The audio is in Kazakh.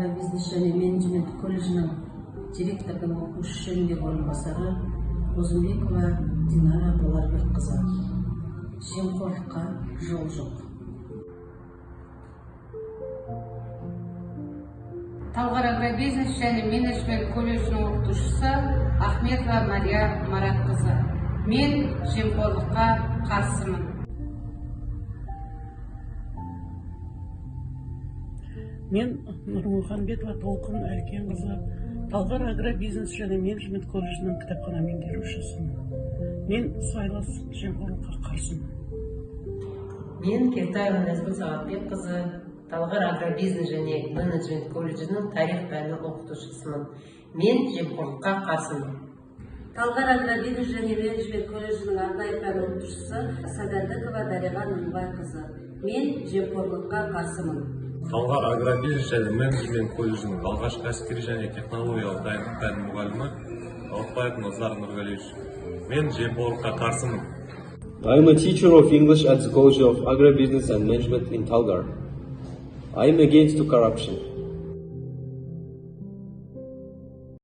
Агробизнес және менеджмент колледжінің директордың оқушы жөніндегі орынбасары Бозымбекова Динара Боларбекқызы. Жемқорлыққа жол жоқ. Талғар агробизнес және менеджмент колледжінің оқытушысы Ахметова Мария Маратқызы. Мен жемқорлыққа қарсымын. Мен, Нұрмұханбетова Толқын Әлкенқызы, Талғар агробизнес және менеджмент колледжінің кітапхана меңгерушісімін. Мен сыбайлас жемқорлыққа қарсымын. Мен, Кертаева Назгүл Сағатбекқызы, Талғар агробизнес және менеджмент колледжінің тарих пәні оқытушысымын. Мен жемқорлыққа қарсымын. Талғар агробизнес және менеджмент колледжінің арнайы пән оқытушысы Сагандыкова Дариға Нұрбайқызы. Мен жемқорлыққа қарсымын. Талғар агробизнес және менеджмент колледжінің алғашқы әскери және технологиялық дайындық пәні мұғалімі Ауытбаев Назар Нұрғалиевич. Мен жемқорлыққа қарсымын. I am a teacher of English at the College of Agribusiness and Management in Talgar. I am against to corruption.